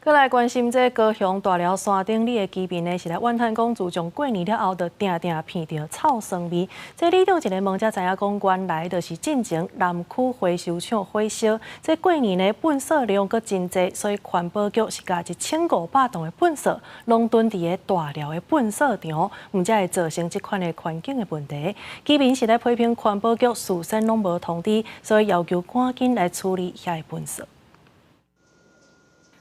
閣來關心這高雄大寮山頂里的居民呢，是來怨嘆講，自從過年了後，就定定鼻著臭酸味。這里長一个問才知影講，原來就是進前南區回收廠火燒。這過年呢，糞埽量閣真濟，所以環保局是共1500棟的糞埽攏囤佇个大寮的糞埽場，毋才會造成這款的環境的問題。居民是來批評環保局事先攏無通知，所以要求趕緊來處理遐个糞埽。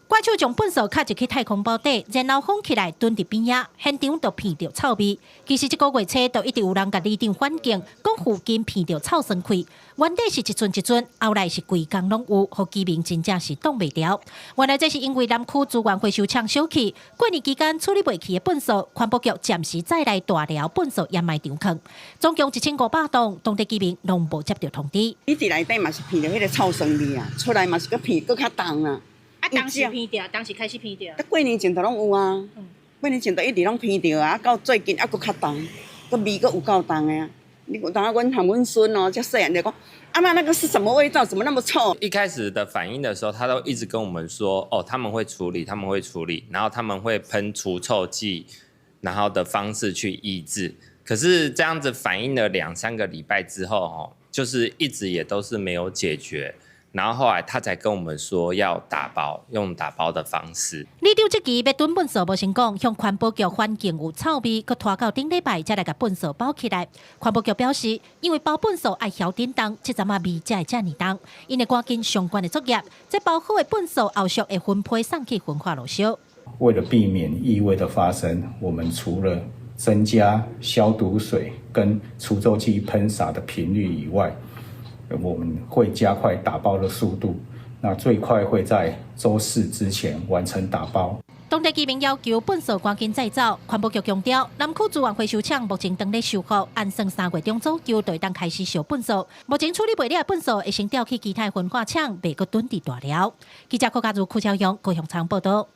怪手將糞埽卡入去太空包底，然後封起來囤佇邊仔，現場就鼻著臭味。其實這個月初就一直有人共里長反映，講附近鼻著臭酸氣。原底是一陣一陣，後來是規工攏有，予居民真正是擋袂牢。原來這是因為南區資源回收廠小氣，過年期間處理袂去的糞埽，環保局暫時載來大寮糞埽掩埋場囥，總共1500棟，當地居民攏無接著通知。你佇內底嘛是鼻著彼个臭酸味啊，出來嘛是閣鼻閣較重啊。啊，當時鼻著，當時開始鼻著。啊，過年前就攏有啊，過年前就一直攏鼻著啊，到最近猶閣較重，閣味閣有夠重的啊。你有當阮含阮孫哦，遮細漢就講，阿嬤那個是什麼味道？怎麼那麼臭？一開始的反應的時候，他都一直跟我們說，哦，他們會處理，他們會處理，然後他們會噴除臭劑，然後的方式去抑制。可是這樣子反應了兩三個禮拜之後，哦，就是一直也都是沒有解決。然後後來他才跟我們說要打包，用打包的方式。里長這期欲囤糞埽無成功，向環保局反映有臭味，閣拖到頂禮拜才來共糞埽包起來。環保局表示，因為包糞埽愛曉振動，這陣仔味才會遮爾重。𪜶會趕緊相關的作業，這包好的糞埽後續會分批送去焚化爐燒。為了避免異味的發生，我們除了增加消毒水跟除臭劑噴灑的頻率以外，我們會加快打包的速度，那最快會在週四之前完成打包。當地居民要求糞埽趕緊載走，環保局強調，南區資源回收廠目前正咧修復，按算3月中左右就會當開始燒糞埽。目前處理袂了的糞埽會先調去其他焚化廠，袂閣囤佇大寮。記者郭家如、柯昭陽高雄場報道。